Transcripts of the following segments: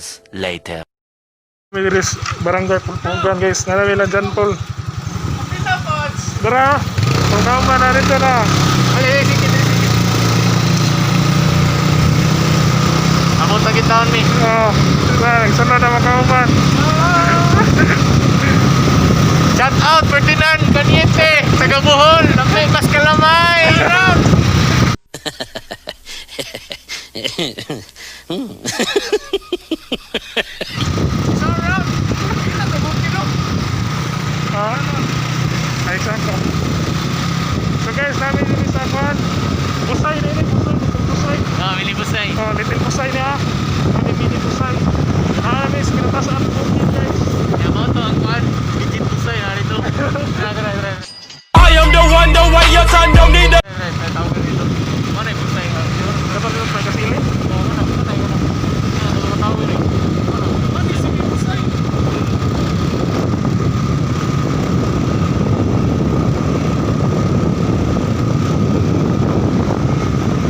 Hours later. Miris Barangay Pulpugan, guys. Nanami lang dyan, Paul. Dara! Kung kauma na rito na. Ay, ay, sige, sige, sige. Amo sa taon mi. Oh, na, nagsunod na makauman. Shout out Ferdinand Caniente, taga Bohol, lamay mas kalamay. Sarap. Ah, ay, sakto. So guys, namin din sa kwan. Busay na ini, busay, busay, busay. Ah, mili busay. Oh, little busay niya. Mini mini busay. Ah, miss, kinatasan ang bukid, guys. Ya mo to ang kwan. Legit busay na rito. Tara, tara, tara. I am the one, the way your son don't need a Tara, tara, tawag dito. Mo na busay. Dapat dito sa kasili. Oh, ano, ano, ano. Ano, tawag dito. Ano? Ano si busay?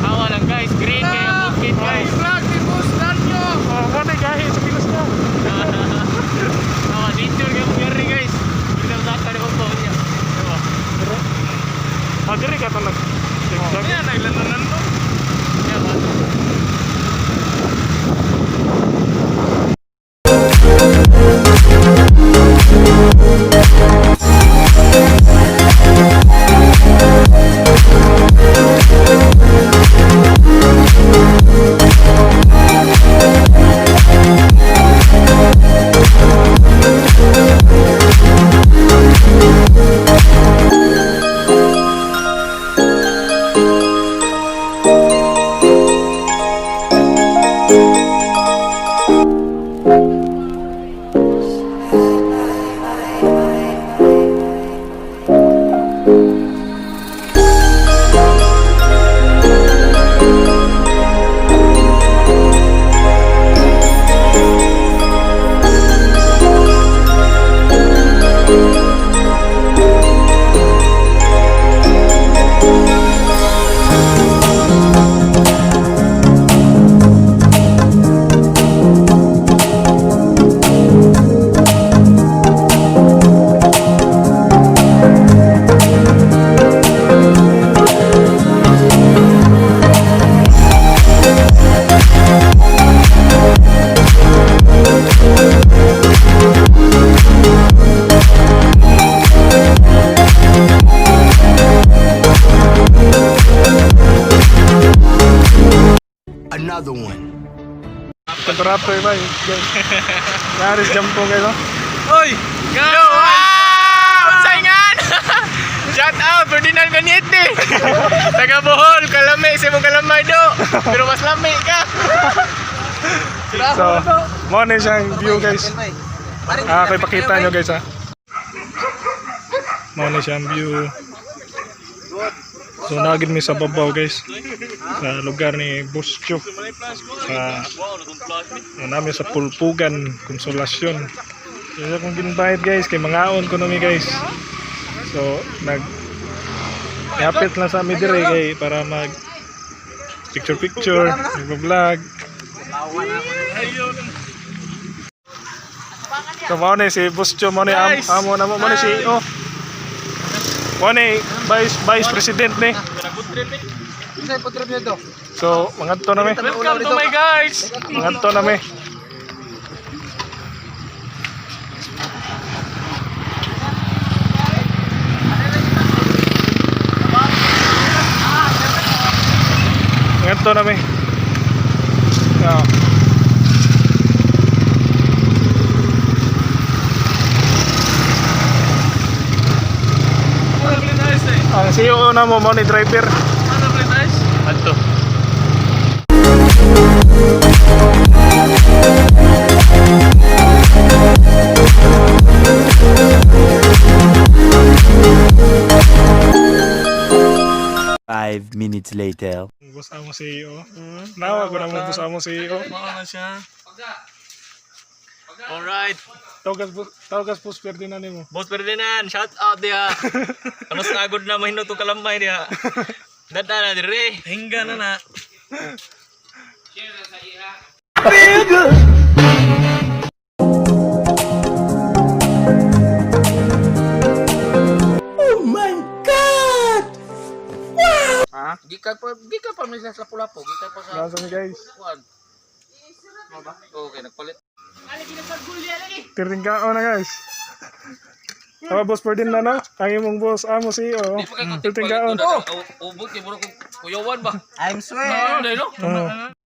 Awa lang guys, green kaya ang bukid guys. Oh, mo na gahi sa pilos niya. Awa, nature kaya mong yari guys. Hindi na masakta ni Papa niya. Diba? Ah, diri ka to nag. Zigzag. Yan, naglanunan to. Yan ba? Another one. Kontrato iba guys. Yaris jampo guys, oh. Oy! Go! Wow! Unsay ngan? Shout out Ferdinand Caniete. Taga Bohol, kalami sa imong kalamay do. Pero mas lami ka. So, mo na siyang view, guys. Ah, kay pakita nyo, guys, ha. Mo na siyang view. So, nagin mi sa babaw, guys. Sa lugar ni Buscho. Sa ano namin sa Pulpugan, Konsolasyon. So, akong ginbayad, guys, kay mangaon ko nami, guys. So, nag Ihapit lang sa amin dire kay para mag picture picture, mag-vlog. So mao ni si Buscho, mao ni am, amo na mo, mao ni si oh. Mao ni vice president ni. So mangadto na mi. Welcome to my guys. Mangadto na mi. Mangadto na mi. Ah. Ang CEO na mo, mo ni driver. Adto. 5 minutes later. Boss amo CEO. Nawa ko na mo boss amo CEO. Mao na siya. Alright. Tawagas boss Ferdinand nimo. Boss Ferdinand, shout out diha. Kanos na agod na mahino to kalamay diha. Dada na dire. Hingga na na. Gikan pa man sila sa Lapu-Lapu, gikan pa sa Nasa mi, guys. kuan. Okay, nagpalit. Tirting kaon na, guys. Awa, Boss Ferdinand na, no? Ang imong boss, amo si oh. Di pa kay Tirting palit kaon. ko na. Ubot kay mura kong kuyawan ba. I'm swear. Ano no? Oh.